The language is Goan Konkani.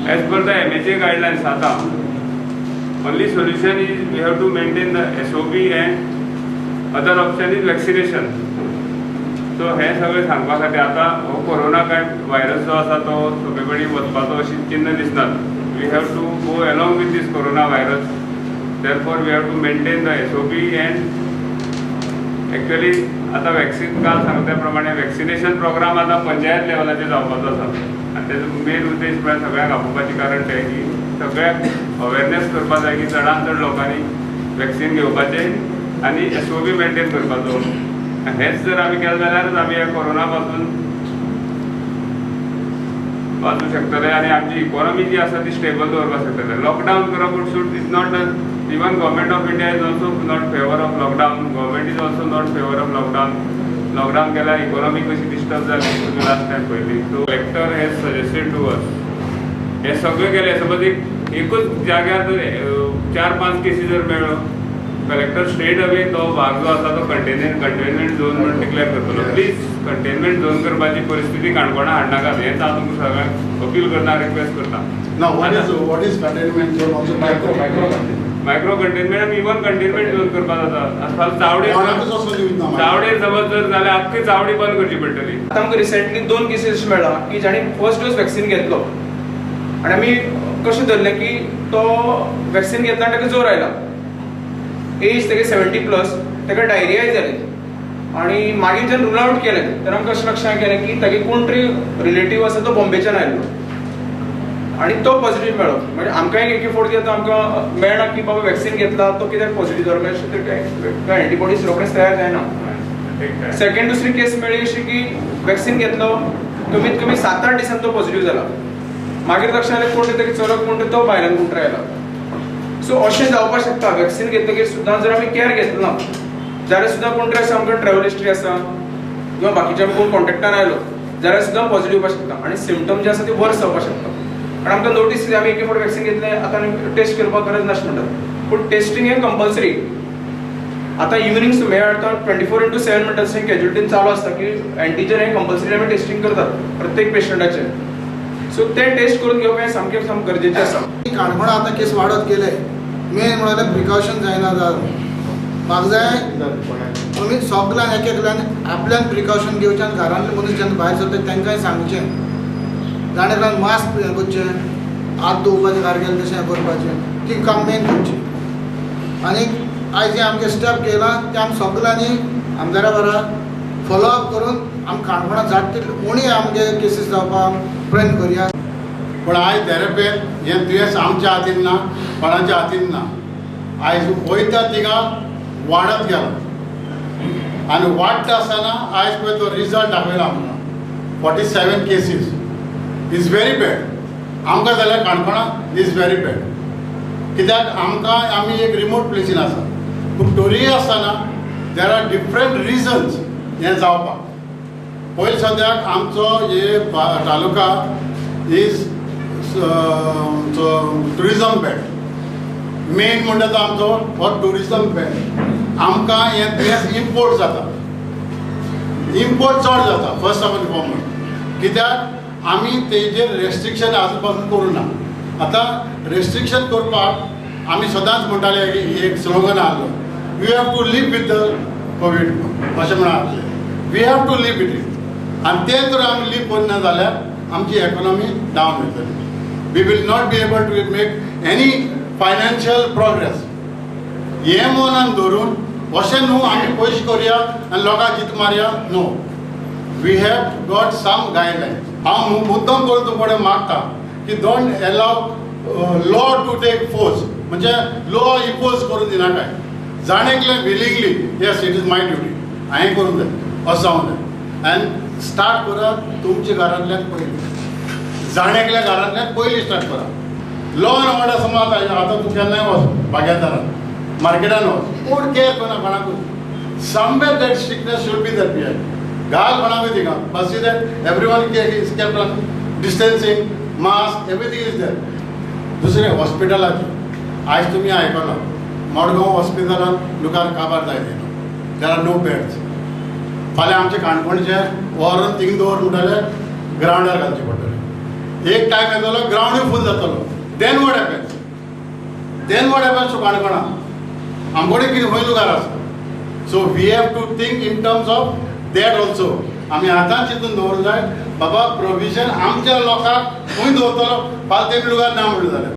As per the MHA guidelines आतां only solution is we have to maintain the SOP and other option is vaccination. So हें सगळें सांगपा खातीर आतां हो कोरोना काय व्हायरस जो आसा तो सगळे कडेन वचपाचो अशी चिन्न दिसनात. We have to go along with this corona virus. Therefore we have to maintain the SOP and actually आतां वॅक्सिन काल सांगता त्या प्रमाणे वॅक्सिनेशन प्रोग्राम आतां पंचायत लेवलाचेर जावपाचो आसा आनी तेजो मेन उद्देश म्हळ्यार सगळ्यांक आपोवपाचें कारण तें की सगळ्यांक अवेरनेस करपा जाय की चडान चड लोकांनी वॅक्सिन घेवपाचें आनी एसओपी मेंटेन करपाचो. हेंच जर आमी केलें जाल्यारच आमी ह्या कोरोना पासून वाचूं शकतले आनी आमची इकॉनॉमी जी आसा ती स्टेबल दवरपाक शकतले. लॉकडावन करप should is not, even Government of India is also not favour of lockdown. Government is also not favour of lockdown. Lockdown केल्यार इकॉनॉमी कशी डिस्टर्ब जाली तुमी लास्ट टायम पळयली. So collector has suggested to us हें सगळें केलें. समज एक एकूच जाग्यार जर 4-5 केसी जर मेळ्ळो, कलेक्टर स्ट्रेट अवे तो भाग जो आसा तो कंटेनमेंट झोन म्हणून डिक्लेअर करतलो. प्लीज कंटेनमेंट झोन करपाची परिस्थिती काणकोणा हाडनाकात, हेंच हांव तुमकां सगळ्यांक अपील करता, रिक्वेस्ट करता. Now, what is containment zone also? Micro, micro. Micro containment, even containment zone करपाक जाता. फाल्यां चावडेर कोणाकूच वचून दिवना. चावडेर समज जर जाल्यार आख्खी चावडी बंद करची पडटली. आतां आमकां रिसेंटली दोन केसीस मेळ्ळा की जाणी फर्स्ट डोस वॅक्सिन घेतलो आनी आमी कशें धरलें की तो वॅक्सिन घेतला आनी ताका जोर आयला. एज तेगे 70+, ताका डायरियाय जाली आनी मागीर जेन्ना रूल आवट केलें तेन्ना आमकां अशें लक्षांत केलें की तागे कोण तरी रिलेटीव आसा तो बॉम्बेच्यान आयल्लो आनी तो पॉझिटीव मेळ्ळो. म्हणजे आमकांय एक एक फावट आतां आमकां मेळना की बाबा वॅक्सिन घेतला तो कित्याक पॉझिटीव जालो, अशें काय एंटीबॉडीज रोखडेच तयार जायना. सेकंड दुसरी केस मेळ्ळी अशी की वॅक्सिन घेतलो, कमीत कमी 7-8 दिसान तो पॉझिटीव जाला. मागीर लक्षात आयलें कोण तरी चलो, कोण तरी तो भायल्यान कोण तरी आयला. सो अशें जावपाक शकता. वॅक्सिन घेतकीर सुद्दां जर आमी केअर घेतलो ना जाल्यार सुद्दां कोण तरी आमकां ट्रॅवल हिस्ट्री आसा किंवा बाकीच्या कोण कॉन्टेक्टान आयलो जाल्यार सुद्दां पॉझिटीव येवपाक शकता आनी सिमटम जे आसा ते वर्स जावपाक शकता. कारण आमकां नोटीस आमी एके फावट वॅक्सिन घेतलें आतां आनी टेस्ट करपाक गरज नाशें म्हणटात, पूण टेस्टींग हें कंपल्सरी. आतां इवनींग सुमे आतां 24x7 म्हणटा तशें कॅज्युलिटीन चालू आसता की एंटीजन हें कंपल्सरी आमी टेस्टींग करतात प्रत्येक पेशंटाचें. सो तें टेस्ट करून घेवप हें सामकें सामकें गरजेचें आसा. काणकोणा आतां केस वाडत गेले, मेन म्हळ्यार प्रिकॉशन जायना जालें. म्हाका जाय तुमी सगल्यान एक एकल्यान आपल्यान प्रिकॉशन घेवचें आनी घरांतले मनीस जेन्ना भायर सरता तांकांय सांगचें, जाण एकल्यान मास्क हें करचें, हात धुवपाचें घरा गेलें तशें हें करपाचें, ती काम मेन करचें. आनी आयज जें आमचें स्टेप घेयलां तें आमी सगल्यांनी आमदारा बरा फॉलो अप करून आमी काणकोणां जाता तितले उणी आमगे केसीस जावपाक प्रयत्न करुया. पूण आयज धेरेपेन हें दुयेंस आमच्या हातीन ना, कोणाच्या हातीन ना. आयज वयता तिगा वाडत गेला आनी वाडटा आसतना आयज पळय तो रिजल्ट दाखयला आमकां 47 cases is very bad. आमकां जाल्यार काणकोणां is very bad, कित्याक आमकां आमी एक रिमोट प्लेसीन आसा. पूण तरीय आसतना there are different reasons हें जावपाक. पयलीं सद्याक आमचो हे taluka is tourism belt. Main म्हणटा तो आमचो हो ट्युरिजम बेल्ट. आमकां हें दुयेंस इम्पोर्ट जाता, इम्पोर्ट चड जाता फर्स्ट ऑफ ऑल फॉर्मर्ड, कित्याक आमी तेजेर रेस्ट्रिक्शन आजून पासून करूं ना. आतां रेस्ट्रिक्शन करपाक आमी सदांच म्हणटाले की एक स्लोगन आहलो, you have to live with the COVID अशें म्हणून आहलें, we have to live with it. आनी तें जर आमी लीव करना जाल्यार आमची इकॉनॉमी डावन वयतली. We will not be able to make any financial progress. हें मनान धरून अशें न्हू आमी पयशे करुया आनी लोकांक जीत मारया, no. We have got some guidelines. हांव मुद्दम करून तुमचे कडेन मागता की don't allow law to take force, म्हणजे लॉ इम्पोज करून दिनाकाय. जाण एकलें willingly yes it is my duty हांवें करूंक जाय अशें जावंक जाय. आनी स्टार्ट करात तुमच्या घरांतल्यान पयलीं, जाण एकल्या घरांतल्यान पयलीं स्टार्ट करात. लॉ एंड ऑर्डर समज आतां तूं केन्नाय वच बागेदारान मार्केटान वच, कोण केअर करना कोणाकूच. Somewhere that strictness should be there behind. घाल कोणाकूय थिंगा बस see that everyone is kept on distancing, mask, everything is there. दुसरें हॉस्पिटलाचें आयज तुमी आयकलां, मडगांव हॉस्पिटलान लोकांक काबार जायत येयलो, there are no beds. फाल्यां आमचे काणकोणचे व्हरून थिंग दवर म्हणटले ग्रावंडार घालचे पडटले. एक टायम येतलो, ग्रावंडूय फूल जातलो. Then what happens? Then what happens to काणकोणा? आमकोडे कितें खंय लुगार आसा? So we have to think in terms of that also. आमी आतां चिंतून दवरूंक जाय, बाबा, प्रोविजन आमच्या लोकांक खंय दवरतलो. फाल्यां तेमी लुगार ना म्हणलें जाल्यार?